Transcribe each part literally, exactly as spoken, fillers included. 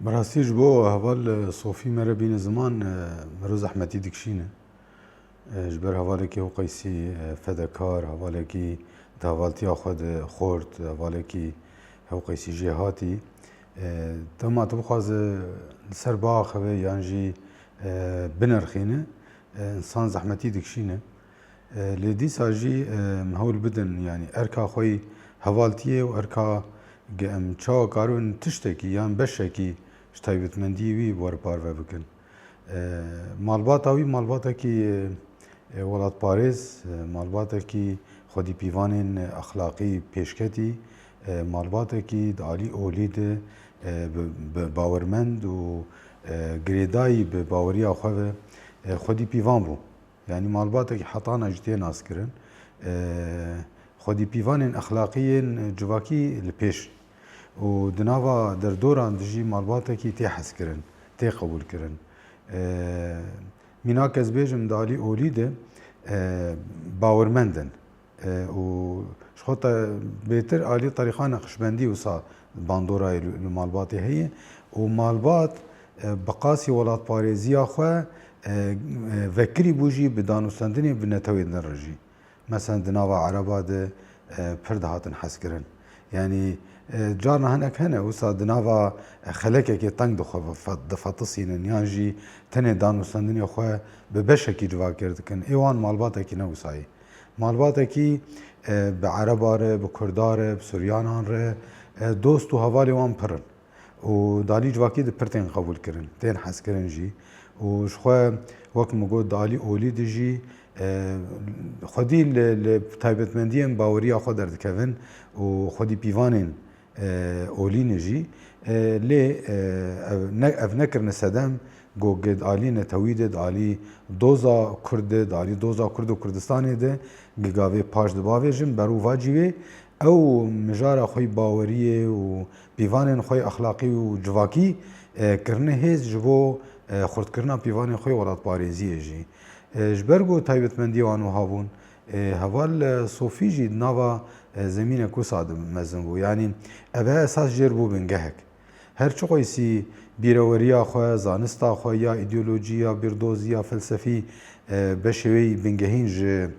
Bi rastî ji bo heval, e, Sofî mere bîne ziman, e, mero zehmetî dikişîne. E, ji ber hevalekî hew qeysî, e, fedekar, hevalekî di hevaltiya xwe de xort, hevalekî hew qeysî jêhatî. E, dema tu bixwaze li ser biaxive yan jî, e, binirxîne, e, însan zehmetî dikişîne. E, lê dîsa jî, e, em hewl bidin, yanî erka xwe yî hevaltiyê û erka ge-, em çawa karibin tiştekî yan beşekî ji taybetmendiyê wî were parve bikin. E, malbata wî malbatekî, e, welatparêz, e, malbatekî xwedî pîvanên exlaqî pêşketî, e, malbatekî di alî olî de, e, bi, bi bawermend û, e, girêdayî bi baweriya xwe ve, e, xwedî pîvan bû. Yanî malbatekî hetana jî tê naskirin. E, xwedî pîvanên exlaqî yên civakî li pêş û di nava derdoran de jî malbatekî tê hezkirin, tê qebûlkirin. E, mînak ez bêjim di alî olî de, e, bawermend in. E, û ji xwe te bêtir alî terîqa neqşbendî wisa bandorayê li, li malbatê heye û malbat, e, bi qasî welatparêziya xwe, e, e, vekirî bû jî bi danûstendinê bi netewên din re jî. Mesela di nava Ereba de, e, pir dihatin hezkirin. Yanî, e, carna hinek hene wisa di nava, e, xelekekê teng di xwe fe-, difetisînin yan jî tenê danûstendinê xwe bi beşekî civakêr dikin. Ê wan malbatekî ne wisa ye. Malbatekî, e, bi Ereba re, bi Kurda re, bi Suryanan re, e, dost û hevalê wan pir in. Û di alî civakî de pir tên qebûlkirin, tên hezkirin jî. Û ji xwe, wek min got, di alî olî de jî, e, xwedî li, li taybetmendiyên baweriya xwe derdikevin û xwedî pîvanên, e, olî ne jî. E, lê, e, ev ne, ev nekirine sedem, Go gi di alî netewî de, di alî doza Kurd de, di alî doza Kurd û Kurdistanê de gi gavê paş dibavêjin, berovajî wê ew mijara xwe yî baweriyê û pîvanên xwe yî exlaqî û civakî, e, kirine hêz ji bo, e, xurtkirina pîvanên xwe yî welatparêziyê jî. E, ji ber ku taybetmendiyê wan wiha bûn, e, heval, e, Sofî jî di nava, e, zemînek wisa de mezin bû. Yanî ev he esas jêr bû bingehek. Her çi qeysî bîreweriya xwe, zanista xwe ya îdeolojî, ya bîrdozî, ya felsefî, e, beşê wê yî bingehîn ji,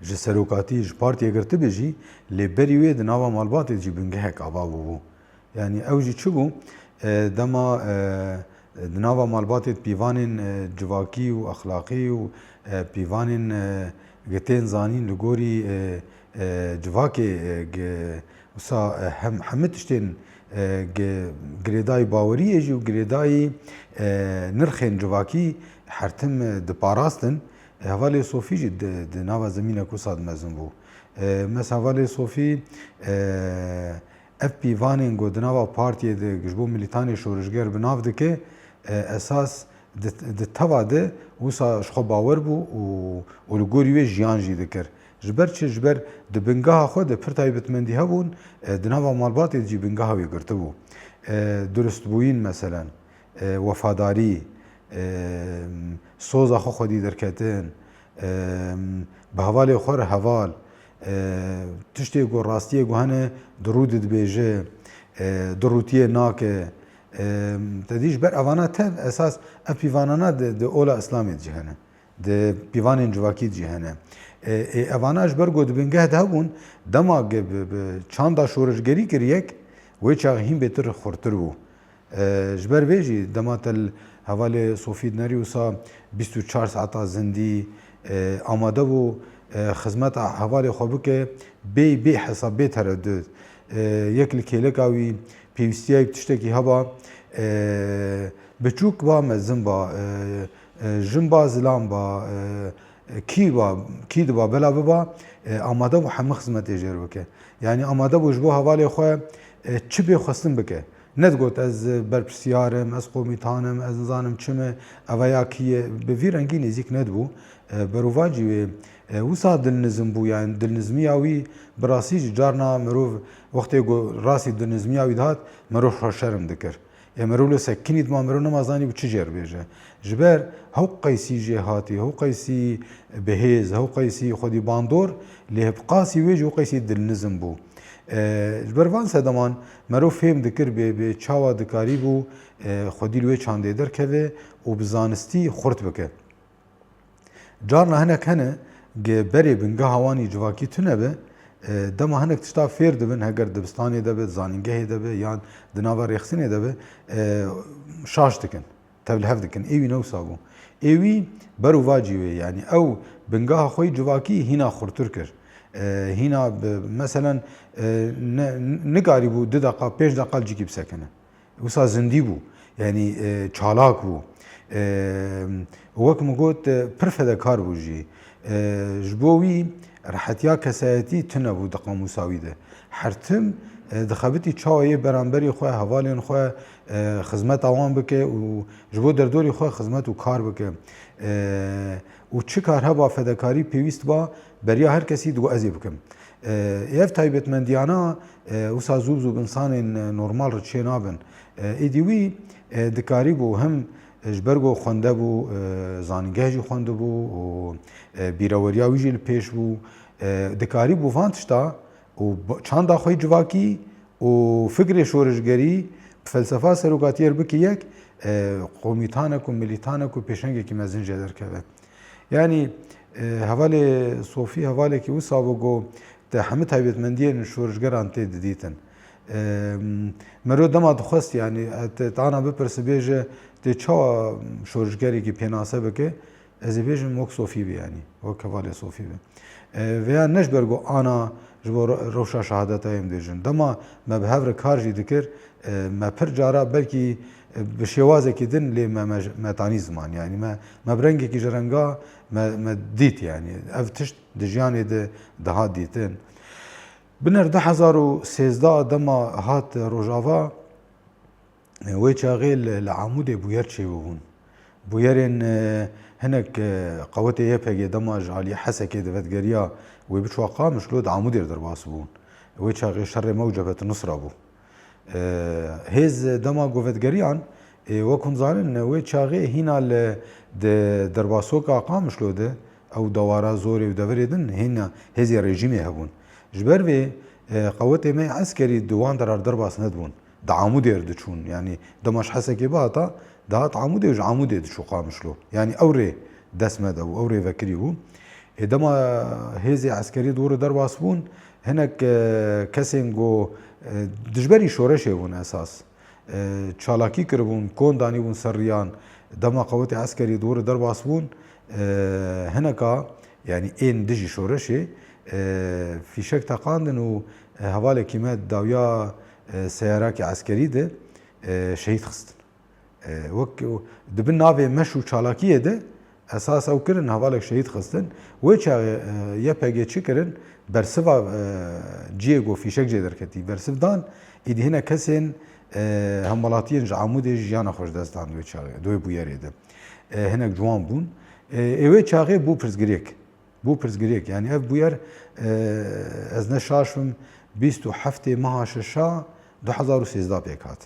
ji serokatî, ji partiyê girtibe jî, lê berî wê di nava malbatê de jî bingehek ava bûbû. Yanî ew jî çi bû? E, dema, e, di nava malbatê de pîvanên, e, civakî û exlaqî û, e, pîvanên, e, gi tên zanîn li gorî, e, e, civakê, e, gi, wisa, e, hem, hemî tiştên, e, gi, girêdayî baweriyê jî û girêdayî, e, nirxên civakî her tim, e, diparastin. E, hevalê Sofî jî di, di nava zemînek wisa de mezin bû. E, mes hevalê Sofî, e, ev pîvanên ku di nava partiyê de ji bo milîtanê şorişger bi nav dike, e, esas di, di teva de wisa ji xwe bawer bû û, û li gorî wê jiyan jî dikir. Ji ber çi? Ji ber di bingeha xwe de pir taybetmendî hebûn, e, di nava malbatê de jî bingeha wê girtibû. E, durustbûyîn meselen, e, wefadarî, e, soza xwe xwedî derketin, e, bi hevalê xwe re heval, e, tiştê ku rastiyê ku hene di rû de dibêje, e, di rûtiyê nake. E, te dî ji ber evana tev esas ev pîvanana di, di ola Îslamê de jî hene. Di pîvanên civakî de jî hene. E, ê evana ji ber ku di bingeh de hebûn, dema ge bi, bi çanda şoreşgerî kir yek, wê çax hîn bêtir xurtir bû. E, ji ber vê jî dema te li hevalê Sofî dinerî wisa bîst û çar saeta zindî, e, amade bû, e, xizmeta hevalê xwe bike, bê, bê hesab, bê teredûd. E, yek li kêleka wî pêwîstiya wî bi tiştekî heba, e, biçûk ba, mezin ba, e, e, jin ba, zilam ba, e, e, kî ba, kî diba, bela biba, e, amade bû hemû xizmetê jê re bike. Yanî amade bû ji bo hevalê xwe, e, çi bê xwestin bike. Nedigot, "Ez berpirsiyar im, ez komîtan im, ez nizanim çi me, eva ya kî ye." Bi vî rengî nêzîk nedibû. E, berovajî wê, e, wisa dilnizim bû, yani dilnizmiya wî bi rastî jî carna mirov wextê ku rastî dilnizmiya wî dihat, mirov xwe şerm dikir. Ê mirov li sekinî dima mirov nema zanî bi çi jê re bêje. Ji ber hew qeysî jêhatî, hew qeysî bihêz, hew qeysî xwedî bandor, lê bi qasî wê jî hew qeysî dilnizim bû. E, ji ber van sedeman merov fêm dikir bê, bê çawa dikarîbû, e, xwedî li wê çandê derkeve û bi zanistî xurt bike. Carna hinek hene, ge berê bingeha wan î civakî tune be, e, dema hinek tişta fêr dibin, heger dibistanê de be, di zanîngehê de be, yan di nava rêxistinê de be, e, şaş dikin, tevlihev dikin. Ê wî ne wisa bû. Ê wî ber û vacî wê, yanî ew bingeha xwe yî civakî hîna xurtir kir. E, hîna bi, meselen, e, ne, nikarîbû du deqa, pênc deqa li cîkî bisekine. Wisa zindî bû. Yanî, e, çalak bû. E, wek min got, e, pir fedekar bû jî. E, ji bo wî rehetiya kesayetî tune bû di qamûsa wî de. Her tim, e, dixebitî çawa yê beramberî xwe, hevalên xwe, e, xizmeta wan bike û ji bo derdorî xwe xizmet û kar bike. E, û çi kar heba fedekarî pêwîst ba, beriya her kesî digot ez ê bikim. E, ev taybetmendiyana, e, wisa zû bi zû bi insanên, e, normal re çê nabin. E, êdî wî, e, dikarîbû him, e, ji ber ku xwendebû, e, zanîngeh jî xwendibû û, e, bîreweriya wî jî li pêş bû. E, dikarîbû van tişta û b-, çanda xwe yî civakî û fikrê şoreşgerî bi felsefa serokatiyê re bike yek, e, komîtanek û milîtanek û pêşengekî mezin jê derkeve. Yanî, e, hevalê Sofî hevalekî wisa bû ku te hemî taybetmendiyên şoreşgeran tê didîtin. E, mero dema dixwest, yanî, e, te, te ana bipirse bêje, tê çawa şoreşgerekî pênase bike, ez ê bêjim wek Sofî be, yanî, wek hevalê Sofî be. E, veya ne ji ber ku ana ji bo re-, rewşa şehadeta em dibêjin. Dema me bi hev re kar jî dikir, e, me pir cara belkî, e, bi şêwazekî din lê me, me, me tanî ziman. Yanî me, me bi rengekî ji renga me, me dît, yanî ev tişt di jiyanê de dihat dîtin. Biner du hezar û sêzdeh dema hat Rojava, wê çaxê li, li Amûdê bûyer çêbûbûn. Bûyerên, e, hinek, e, qewetê Y P G dema ji aliyê Hesekê divedigeriya wê biçûa Qamişlo di Amûdê re derbas bûn. Wê çaxê şerê me û Cebhet Nusra bû. E, hêz dema ku vedigeriyan, e, wek hûn zanin, wê çaxê hîna li, di derbasoka Qamişlo de, ew dewara Zorê û deverê din hîna hêzê rejîmê hebûn. Ji ber vê, e, qewetê me yê eskerî di wan derar derbas nedibûn. Di Amûdê re diçûn. Yanî dema ji Hesekê bihata, dihat Amûdê û ji Amûdê diçû Qamişlo. Yanî ew rê dest me de bû, ew rê vekirî bû. Ê dema hêzê eskerî di wir re derbas bûn, hinek, e, kesên ku, e, dijberî şoreşê bûn esas. E, çalakî kiribûn, kon danîbûn ser riyan, dema qewetê eskerî di wir re derbas bûn, e, hineka, yanî ên dijî şoreşê, e, fîşek teqandin û, e, hevalekî me dawiya, e, seyarakê eskerî de, e, şehîd xistin. E, wek, di bin navê meş û çalakiyê de esas ew kirin, hevalek şehîd xistin. Wê çaxê, e, Y P G çi kirin? Bersiva, e, ciyê ku fîşek jê derketî, bersiv dan, îdî hinek kesên, e, hemwelatiyên ji Amûdê jiyana xwe ji dest dan di wê çaxê, di wê bûyerê de. E, hinek ciwan bûn. E, ê wê çaxê bû pirsgirêk. Bû pirsgirêk. Yanî ev bûyer, e, ez ne şaş bim, bîst û heftê meha şeşa du hezar û sêzdeh pêk hat.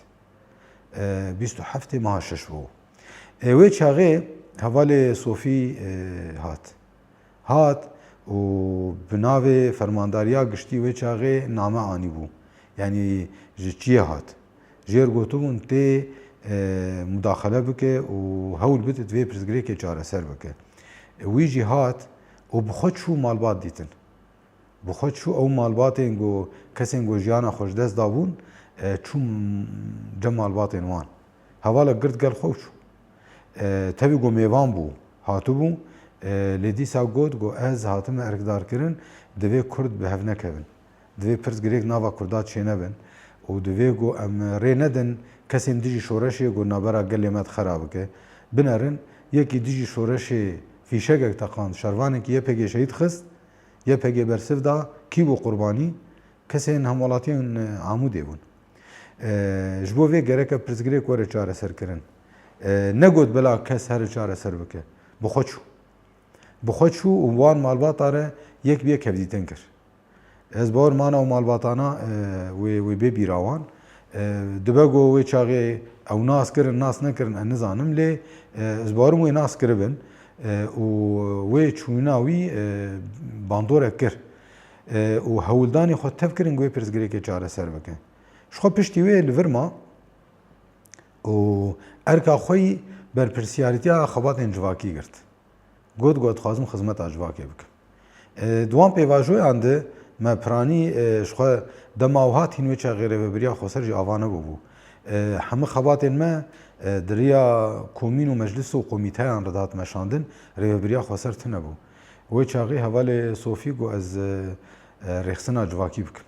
E, bîst û heftê meha şeş bû. E, wê çaxê hevalê Sofî, e, hat. Hat û bi navê Fermandariya Giştî wê çaxê name anîbû. Yanî ji çiyê hat. Jêr gotibûn tê, e, mudaxele bike û hewl bide di vê pirsgirêkê çareser bike. E, wî jî hat û bi xwe çû malbat dîtin. Bi xwe çû ew malbatên ku, kesên ku jiyana xwe ji dest dabûn, e, çû cem malbatên wan. Hevalek girt gel xwe û çû. E, tevî ku mêvan bû, hatibû, e, lê dîsa got ku ez hatime erkdarkirin, divê Kurd bi hev nekevin. Divê pirsgirêk nava Kurda çênebin û divê ku em rê nedin kesên dijî şoreşê ku navbera gelê me dixera bike, binerin. Yekî dijî şoreşê fîşekek teqand, şervanekî Y P G şehîd xist, Y P G bersiv da, kî bû qurbanî? Kesên hemwelatiyên, e, Amûdê bûn. E, ji bo vê gerek e pirsgirêk were çareserkirin. E, negot bila kes here çareser bike. Bi xwe çû. Bi xwe çû û wan malbata re yek bi yek hevdîtin kir. Ez bawer mana û malbatana, e, wê, wê bê bîra wan. E, dibe ku wê çaxê ew nas kirin, nas nekirin, ez nizanim, lê, e, ez bawerim wê nas kiribin, e, û wê çûna wî, e, bandorek kir. e, û hewldanê xwe tev kirin ku wê pirsgirêkê çareser bikin. Ji xwe piştî wê li vir ma û erka xwe yî berpirsiyarîtiya xebatên civakî girt. Got, got, dixwazim xizmeta civakê bikim. E, di wan pêvajoyan de me piranî, e, ji xwe dema ew hat hîn wê çaxê rêvebiriya xweser jî ava nebûbû. E, hemû xebatên me, e, di riya komîn û meclis û komîteyan re dihat meşandin, rêvebiriya xweser tune bû. Wê çaxê hevalê Sofî got, ez, e, e, rêxistina civakî bikim.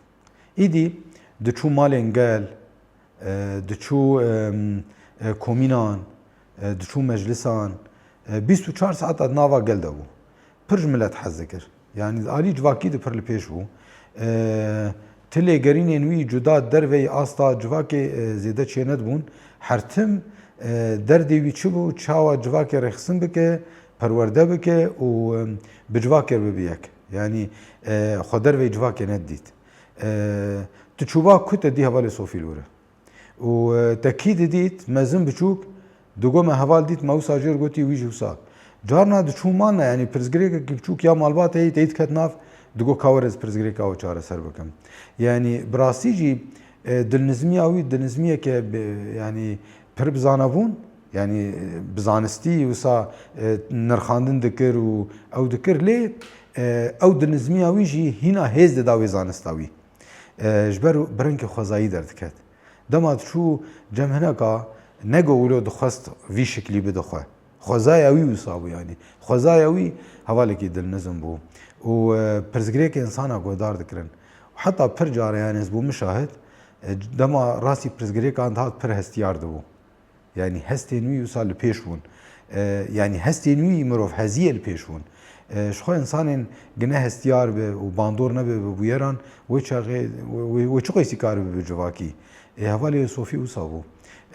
Îdî diçû malên gel, e, diçû, e, e, komînan, e, diçû meclisan, e, bîst û çar saeta di nava gel de bû. Pir ji milet hez dikir. Yanî di alî civakî de pir li pêş bû. E, ti lêgerînên wî cuda derveyî asta civakê, e, zêde çênedibûn. Her tim, e, derdê wî çi bû? Çawa civakê rêxistin bike, perwerde bike û, e, bi civakê re bibe yek. Yanî, e, xwe derveyî civakê nedidît. E, tu çûba ku te dî hevalê Sofî li wir e. Û, e, te kî didît, mezin biçûk, digot me heval dît, me wisa jê re gotî, wî jî wisa. Carna diçû malna, yanî pirsgirêkekî biçûk ya malbatê yî te yî diket nav, digot ka were ez pirsgirêka we çareser bikim. Yanî bi rastî jî, e, dilnizmiya wî, dilnizmiyeke bi, yanî pir bi zana bûn, yanî, e, bi zanistî wisa, e, nirxandin dikir û ew dikir, lê, e, ew dilnizmiya wî jî hîna hêz dida wê zanista wî. E, ji ber bi rengê xwezayî derdiket. Dema diçû cem hineka, nego wilo dixwest vî şiklî bide xwe. Xwezaya wî wisa bû yanî. Xwezaya wî hevalekî dilnizm bû. Û, e, pirsgirêkê insana guhdar dikirin. Heta pir care, yanî ez bûme şahid, e, dema rastî pirsgirêkan dihat pir hestiyar dibû. Yanî hestên wî wisa li pêş bûn. E, yanî hestên wî mirov heziyê li pêş bûn. E, ji xwe insanên gine hestiyar be û bandor nebe bi bûyeran, wê çaxê, wê, wê, wê çi qeysî karibe bi civakî? Ê hevalê Sofî wisa bû.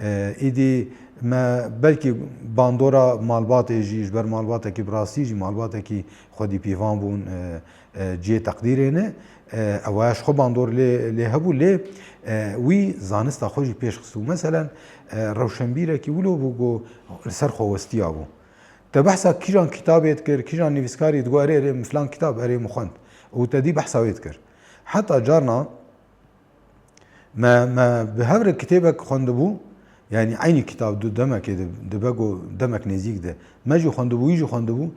E, îdî me belkî bandora malbatê jî, ji ber malbatekî bi rastî jî malbatekî xwedî pîvan bûn, e, e, cihê teqdîrê ne. E, ew ji xwe bandor lê, lê hebû, lê, e, wî zanista xwe jî pêş xistibû. Meselen, e, rewşenbîrekî wilo bû ku li ser xwe westiya bû. Te behsa kîjan kitabê dikir, kîjan nivîskarî digot, erê, erê, min filan kitab, erê, min xwend. Û te dî behsa wê dikir. Heta carna me, me bi hev re kitêbek xwendibû, yanî eynî kitab du demekê di, dibe ku demek nêzîk de. Me jî xwendibû, wî jî xwendibû.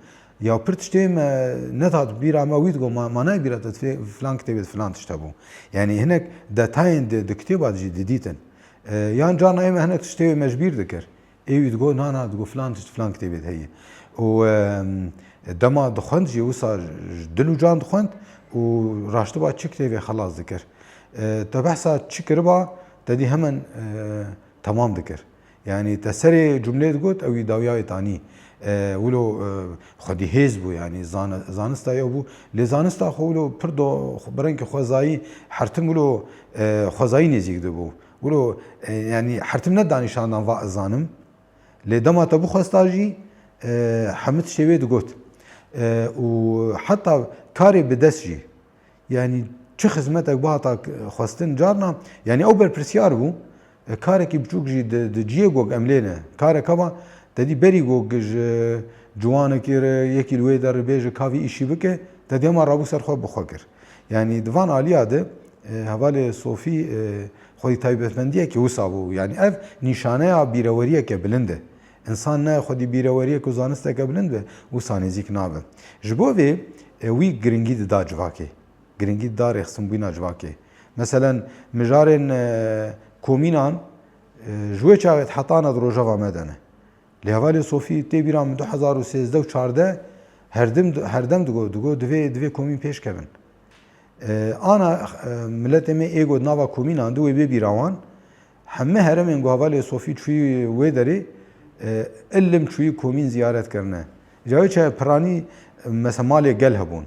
Ya pir tiştê me nehat bîra me, wî digot, ma, ma nayê bîra te, fê-, filan kitêbê de filan tişt hebû. Yanî hinek detayên di, di kitêba de jî didîtin. E, yan carna ê me hinek tiştê wê me ji bîr dikir. Ê wî digot, na, na, digot, filan tişt, filan kitêbê de heye. Û, em, dema dixwend jî wisa ji dil û can dixwend û raştiba çi kitêbê xelas dikir. E, te behsa çi kiriba, te dî hemen, e, temam dikir. Yanî te serê cumlê digot, ew wî dawiya wê tanî. E, wilo, e, xwedî hêz bû, yanî zana-, zanista ew bû. Lê zanista xwe wilo pir do, bi rengê xwezayî, her tim wilo, e, xwezayî nêzîk dibû. Wilo, e, yanî her tim ne danîşandan va ez zanim. Lê dema te bixwesta jî, e, hemû tiştê wê digot. E, û heta karê bi dest jî. Yanî çi xizmetek bihata xwestin carna, yanî ew berpirsiyar bû, e, karekî biçûk jî di, di ciyê got em lê ne. Karek heba, te dî berî got ji ciwanekî re, yekî li wê derê bêje ka vî îşî bike, te dî hema rabû ser xwe bi xwe kir. Yanî di van aliya de, e, hevalê Sofî, e, xwedî taybetmendiyekî wisa bû. Yanî ev nîşaneya bîreweriyeke bilind e. Însan ne xwedî bîreweriyek û zanisteke bilind be, wisa nêzîk nabe. Ji bo vê, e, wî giringî dida civakê. Giringî dida rêxistinbûna civakê. Meselen, mijarên, e, komînan, e, ji wê çaxê heta ana di rojeva me de ne. Lê hevalê Sofî tê bîra min du hezar û sêzdeh û çardeh her dem, her dem digot, digot, divê, divê komîn pêş kevin. E, ana, e, miletê me ê got nava komînan di wê bê bîra wan, hemî herêmên ku hevalê Sofî çûyî wê derê, e, ilim çûyî komîn ziyaret kirine. Ca wê çaxê piranî, e, mesela malê gel hebûn.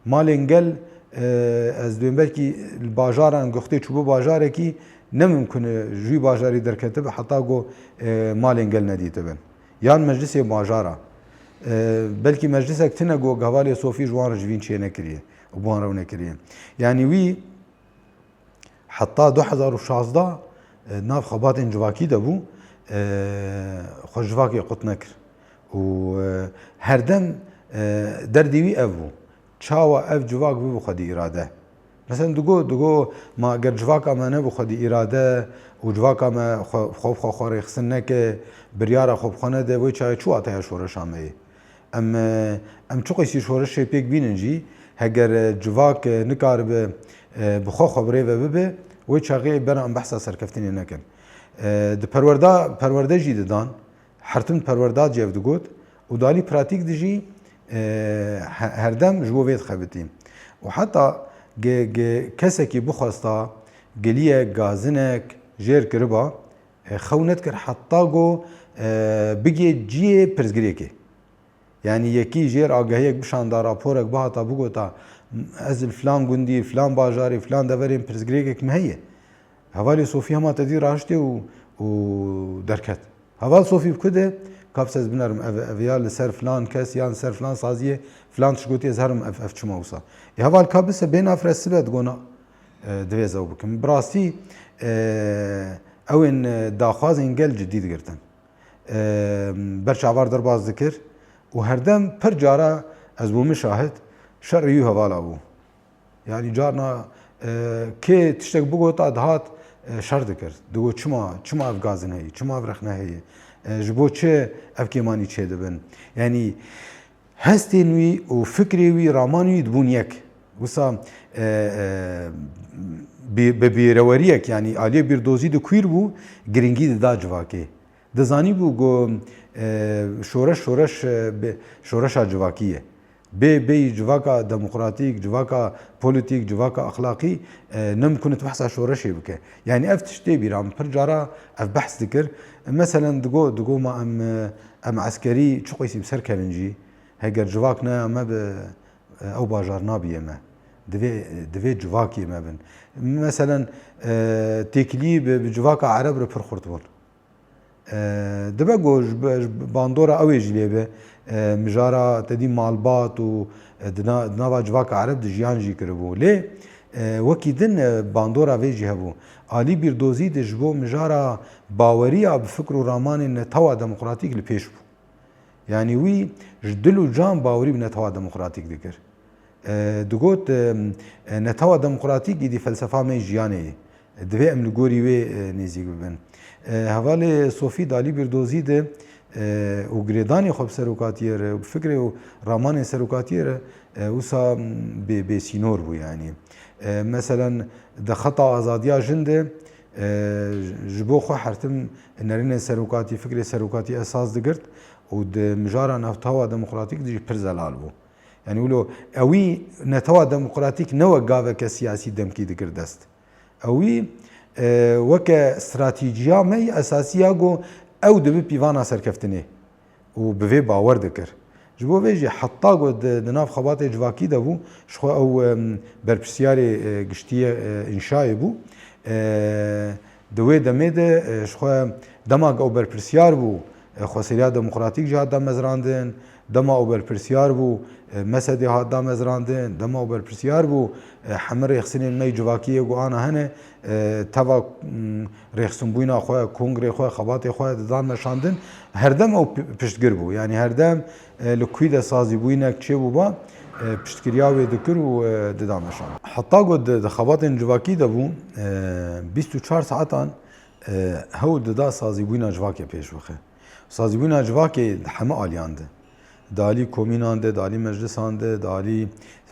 Malên gel, e, ez dibêm belkî li bajaran guxtê çûbû bajarekî ne mimkun e ji wî bajarî derketibe heta ku, e, malên gel nedîtibin. Yan meclisê bajara. E, belkî meclisek tune ku hevalê Sofî ji wan re ji vîn çê nekiriye û bi wan rew nekiriye. Yanî wî heta du hezar û şazdeh, e, nav xebatên civakî de bû, e, xwe civakê qut nekir. Û, e, her dem, e, derdê wî ev bû. Çawa ev civak bibe xwedî îrade? Mesela digo, digo ma eger civaka me nebe xwedî îrade û civaka me xwe, xwe bi xwe, xwe rêxistin neke, biryara xwe bi xwe nede, wê çaxê çi wateya şoreşa me ye? Em, e, em çi qeysî şoreşê pêk bînin jî, heger, e, civak, e, nikaribe, e, bi xwe xwe bi rê ve bibe, wê çaxê bera em behsa serkeftinê nekin. E, di perwerda, perwerde jî didan, hertim perwerda cih digot û dalî pratîk de jî, e, he-, herdem ji bo vê dixebitî. Û heta ge-, ge-, kesekî bixwesta giliyek, gazinek jêr kiriba, e, xew nedikir heta go, e, bigê ciyê pirsgirêkê. Yanî yekî jêr agahiyek bişanda, raporek bihata, bigota, "Ez li filan gundî, filan bajarê, filan deverê min pirsgirêkek min heye." Hevalê Sofî hema tedî rahiştê û, û derket. Heval Sofî bi ku de, "Kap se ez binerim, ev, ev ya li ser filan kes yan li ser filan saziyê filan tişt gotî, ez herim ev, ev çima wisa." Ê heval ka bise bê nafre sibe digona, e, divê ez ew bikim. Bi rastî, e, ew ên, e, daxwazên gel cidî digirtin. E, ber çavar derbas dikir û herdem pir cara ez bûme şahid, şerê wî hevala bû. Yanî carna, e, kê tiştek bigota dihat, e, şer dikir. Digot, "Çima, çima ev gazin heye? Çima ev rexne heye? E, ji bo çi ev kêmanî çêdibin?" Yanî hestên wî û fikrê wî, raman wî dibûn yek. Wisa, e, e, bi, bi bîreweriyek, yanî aliyê bîrdozî de kwîr bû, giringî dida civakê. Dizanîbû ku, e, şoreş, şoreş, e, bi, şoreşa civakî ye. Bê, bêyî civaka demokratîk, civaka polîtîk, civaka exlaqî, e, nimkun e tu behsa şoreşê bike. Yanî ev tişt tê bîra min. Pir cara ev behs dikir. Meselen digo, digo ma em, e, em eskerî çi qeysî bi ser kevin jî, heger civak neya me bi, e, ew bajar nabîye me. Divê, divê civakê me bin. Meselen, e, têkilî bi, bi civaka ereb re pir xurt bûn. E, dibe ku ji, ji bandora ew ê jî lê be, e, mijara te dî malbat û, e, di na-, di nava civaka ereb de jiyan jî kiribû. Lê, e, wekî din, e, bandora vê jî hebû. Alî Bîrdozî de ji bo mijara baweriya bi fikr û ramanên netewa demokratîk li pêş bû. Yanî wî ji dil û can bawerî bi netewa demokratîk dikir. E, digot, e, e, netewa demokratîk îdî felsefa me yê jiyanê ye. Divê em li gorî wê, e, nêzîk bibin. E, hevalê Sofî di Alî Bîrdozî de, e, û girêdanê xwe bi serokatiyê re, bi fikrê û ramanên serokatiyê re, e, wisa bê, bêsînor bû yanî. E, meselen di xeta azadiya jin de, e, ji bo xwe hertim nerînên serokatî, fikrê serokatî esas digirt û di mijara netewa demokratîk de jî pir zelal bû. Yanî wilo ewî netewa demokratîk ne wek gaveke siyasî demkî dikir dest. Ewî, e, weke stratîciya me yî esasî ya ku ew dibe pîvana serkeftinê û bi vê bawer dikir. Ji bo vê jî heta ku di, di nav xebatê civakî de bû, ji xwe ew, em, berpirsiyarê, e, giştî yê, e, înşayê bû. E, di wê demê de, e, ji xwe dema ku ew berpirsiyar bû, e, Xweseriya Demokratîk jî hat damezrandin, dema ew berpirsiyar bû, e, mesedê hat damezrandin, dema ew berpirsiyar bû, e, hemî rêxistinên me yê civakî yê ku ana hene, e, teva, m, rêxistinbûyîna xwe, kongrê xwe, xebatê xwe didan meşandin, herdem ew pi-, piştgir bû. Yanî herdem, e, li kû de sazîbûyînek çêbûba, e, piştgiriya wê dikir û, e, dida meşandin. Heta ku di, di xebatên civakî de bû, e, bîst û çar saetan, e, hewl dida sazîbûyîna civakê pêş bixe. Sazîbûna civakê di heme aliyan de. Di alî komînan de, di alî meclisan de, di alî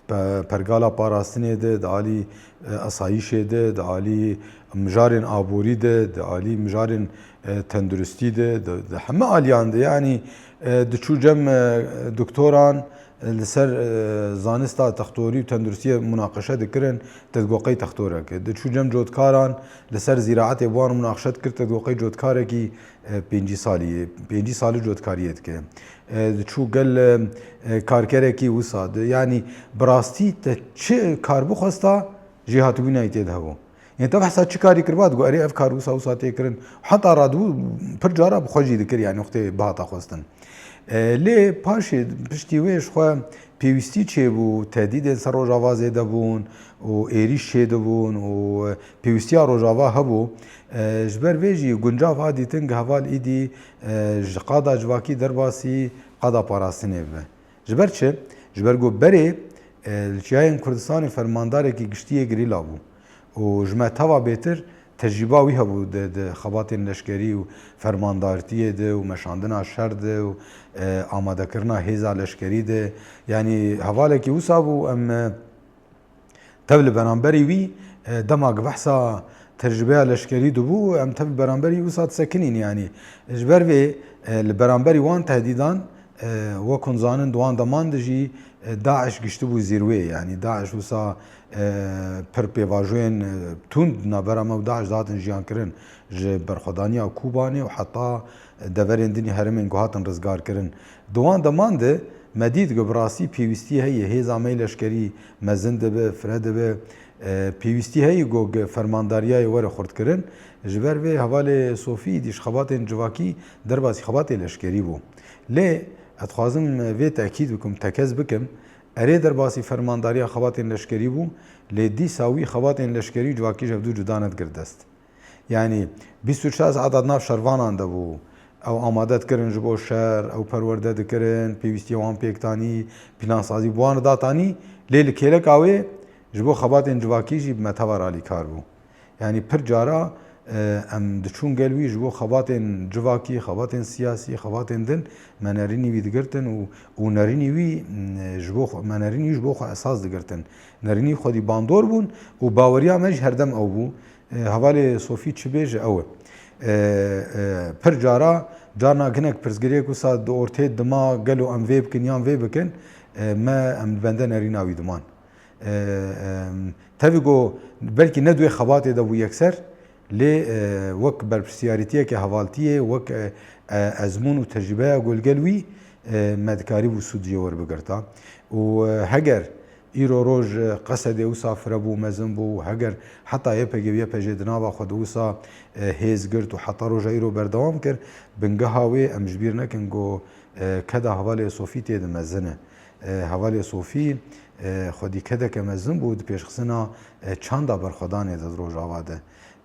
pe-, pergala parastinê de, di alî, e, asayîşê de, di alî mijarên aborî de, di alî mijarên, e, tenduristî de, di, di heme aliyan de. Yanî, e, diçû cem, e, doktoran, e, li ser, e, zanista textorî û tenduristiyê munaqeşe dikirin, te digot qey textorek e. Diçû cem cotkaran, li ser zîraetê bi wan munaqeşe dikir, te digot qey cotkarekî e, pêncî salî, pêncî salî cotkariyê dike. E, diçû gel, e, e, karkerekî wisa. Di, yanî bi rastî te çi kar bixwesta, jêhatibûna wî tê de hebû. Yanî te behsa çi karî kiriba, digot, "Erê, ev kar wisa, wisa tê kirin." Heta radibû pir cara bi xwe jî dikir, yanî wextê bihata xwestin. E, lê paşê, piştî wê ji xwe pêwîstî çêbû, tehdîdên ser Rojava zêde bûn û êrîş çêdibûn û pêwîstiya Rojava hebû. E, ji ber vê jî guncav hat dîtin ku heval îdî, e, ji qada civakî derbasî qada parastinê bibe. Ji ber çi? Ji ber ku berê, E, li Çiyayên Kurdistanê fermandarekî giştî yê gerîla bû û ji me teva bêtir tecrîba wî hebû di, di xebatên leşkerî û fermandartiyê de û meşandina şer de û, e, amadekirina hêza leşkerî de. Yanî hevalekî wisa bû, em, e, tev li beramberî wî, e, dema ku behsa tecrûbeya leşkerî dibû, em tev li beramberî wisa disekinîn. Yanî ji ber vê, e, li beramberî wan tehdîdan, e, wek hûn zanin, di wan deman de jî, e, DAIŞ giştibû zîrwê. Yanî DAIŞ wisa, e, pir pêvajoyên, e, tund navbera me û DAIŞ dihatin jiyan kirin. Ji berxwedaniya Kûbanê û heta deverên din ê herêmên ku hatin rizgarkirin. Di wan deman de me dît ku bi rastî pêwîstî heye, hêza me yê leşkerî mezin dibe, fire dibe. E, pêwîstî heye ku fermandariyayê were xurtkirin. Ji ber vê hevalê Sofî êdî ji xebatên civakî derbasî xebatê leşkerî bû. Lê ez dixwazim vê tekîd bikim, tekez bikim, erê derbasî fermandariya xebatên leşkerî bû, lê dîsa wî xebatên leşkerî û civakî ji hevdû cuda nedigir dest. Yanî bîst û çar saeta di nav şervanan de bû. Ew amade dikirin ji bo şer, ew perwerde dikirin, pêwîstiya wan pêk tanî, plansazî bi wan re datanî, lê li kêleka wê ji bo xebatên civakî jî bi me teva re alîkar bû. Yanî pir cara, e, em diçûn gel wî ji bo xebatên civakî, xebatên siyasî, xebatên din me nerînî wî digirtin û, û nerînî wî, m, ji bo xwe, me nerînî wî ji bo xwe esas digirtin. Nerînî xwedî bandor bûn û baweriya me jî herdem ew bû. E, hevalê Sofî çi bêje ew e. E, e, pir cara, carna hinek pirsgirêk wisa di ortê dima gelo em vê bikin yan vê bikin, e, me em li bende nerîna wî diman. E, e, tevî ku belkî ne di wê xebatê de bû yekser, lê, e, wek berpirsiyarîtiyeke hevaltiyê, wek, e, e, ezmûn û tecrîbeya ku li gel wî, e, me dikarîbû sûd jê werbigirta. Û, e, heger Îro roj, e, Qesedê wisa fire bû, mezin bû û heger heta Y P G û Y P J di nava xwe de wisa, e, hêz girt û heta roja îro berdewam kir. Bingeha wê em ji bîr nekin ku, e, keda hevalê Sofî tê de mezin e. E, hevalê Sofî, e, xwedî kedeke mezin bû di pêşxistina, e, çanda berxwedanê de di Rojava de.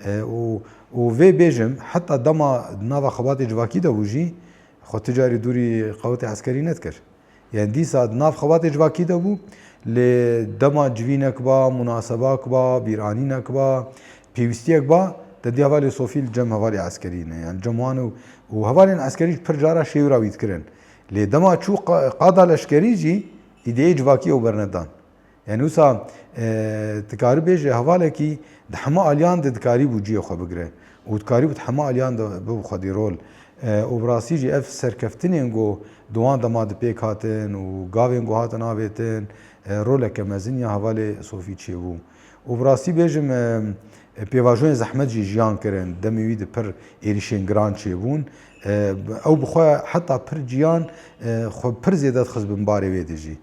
E, û, û vê bêjim, heta dema di nava xebatê civakî de bû jî, xwe tu carî dûrî qewetê eskerî nedikir. Yanî dîsa di nav xebatê civakî de bû, lê dema civînek ba, munasebak ba, bîranînek ba, pêwîstiyek ba, te dî hevalê Sofî li cem hevalê eskerî ne. Yanî cem wan û, û hevalên eskerî jî pir cara şêwira wî dikirin. Lê dema çû qa-, qada leşkerî jî, îdeyê civakî ew bernedan. Yanî wisa, e, dikarî bêje hevalekî di hema aliyan de dikarîbû cihê xwe bigire û dikarîbû di hema aliyan de bibû xwedî rol. E, û bi rastî jî ev serkeftinên ku di wan dema de pêk hatin û gavên ku hatin avêtin, e, roleke mezin ya hevalê Sofî çêbû. Û bi rastî bêjim, e, e, pêvajoyên zehmet jî jiyan kirin, demê wî de pir êrîşên giran çêbûn. E, ew bi xwe heta pir ciyan, e, xwe pir zêde dixist bin barê wê de jî.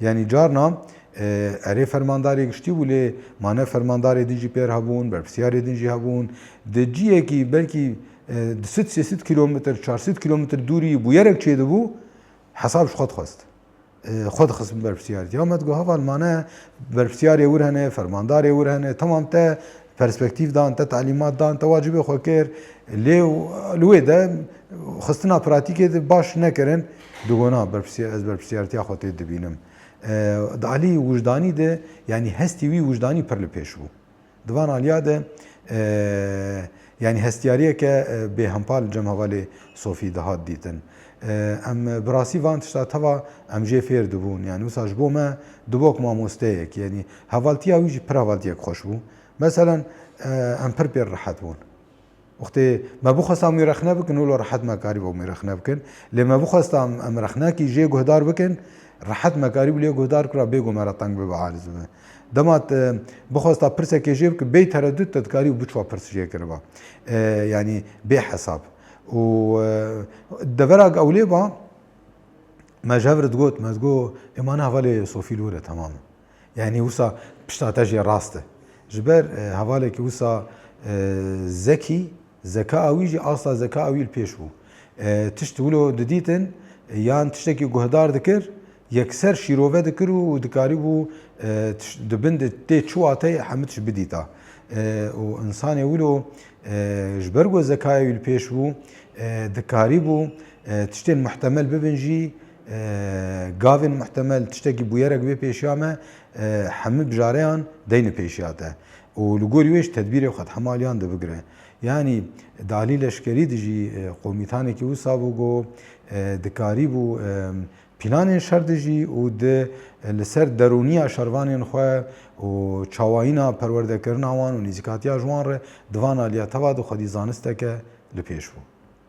Yanî carna, e, erê fermandarê giştî bû, lê mane fermandarê din jî pêr hebûn, berpirsiyarê din jî hebûn. Di ciyekî belkî, e, du sed sê sed kîlometr, çar sed kîlometr dûrî bûyerek çêdibû, hesab ji xwe dixwest. E, xwe dixist bin berpirsiyarê. Ya me digot, heval mane berpirsiyarê wir hene, fermandarê wir hene, temam te perspektîf dan, te talîmat dan, te wacibê xwe kir. Lê li wê de xistina pratîkê de baş nekirin, digot na, berpirsiya-, ez berpirsiyartiya xwe tê dibînim. E, di alî wijdanî de, yanî hestî wî wijdanî pir li pêş bû. Di van aliya de, e, yanî hestiyariyeke, e, bêhempa li cem hevalê Sofî dihat dîtin. E, em bi rastî van tişta teva em jê fêr dibûn. Yanî wisa ji bo me dibû wek mamosteyek. Yanî hevaltiya wî jî pir hevaltiyek xweş bû. Meselen, e, em pir pê rehet bûn. Wextê me bixwesta em wî rexne bikin, wilo rehet me karîbû em wî rexne bikin. Lê me bixwesta em, em rexnekî jê guhdar bikin, rehet me karîbû lê guhdar kira, bêgo me re teng bibe, aciz bibe. Dema te bixwesta pirsekê jê bike, bê teredût te dikarî biçwa pirs jê kiriba. E, yanî bê hesab. Û, e, devera ewlê ba, me ji hev re digot, me digot, ê mane hevalê Sofî li wir e, temam e. Yanî wisa pişta te jê rast e. Ji ber, e, hevalekî wisa, e, zekî, zeka wî jî, asta zeka wî li pêş bû. E, tişt wilo didîtin, e, yan tiştekî guhdar dikir, yekser şîrove dikir û dikarîbû, e, tiş-, di bin de tê çi wateyê hemû tişt bidîta. E, û insanê wilo, e, ji ber ku zekaya wî li pêş bû, e, dikarîbû, e, tiştên muhtemel bibin jî, e, gavên muhtemel tiştekî bûyerek bê pêşiya me, e, hemî bijareyan deyne pêşiya te. Û li gorî wê ji tedbîrê xwe hemaliyan dibigire. Yanî di alî leşkerî de jî, e, komîtanekî wisa bû ku, e, dikarîbû, e, planên şer de jî û di, e, li ser derûniya şervanên xwe û çawayîna perwerdekirina wan û nêzîkatiya ji wan re di van aliya teva de xwedî zanisteke li pêş bû.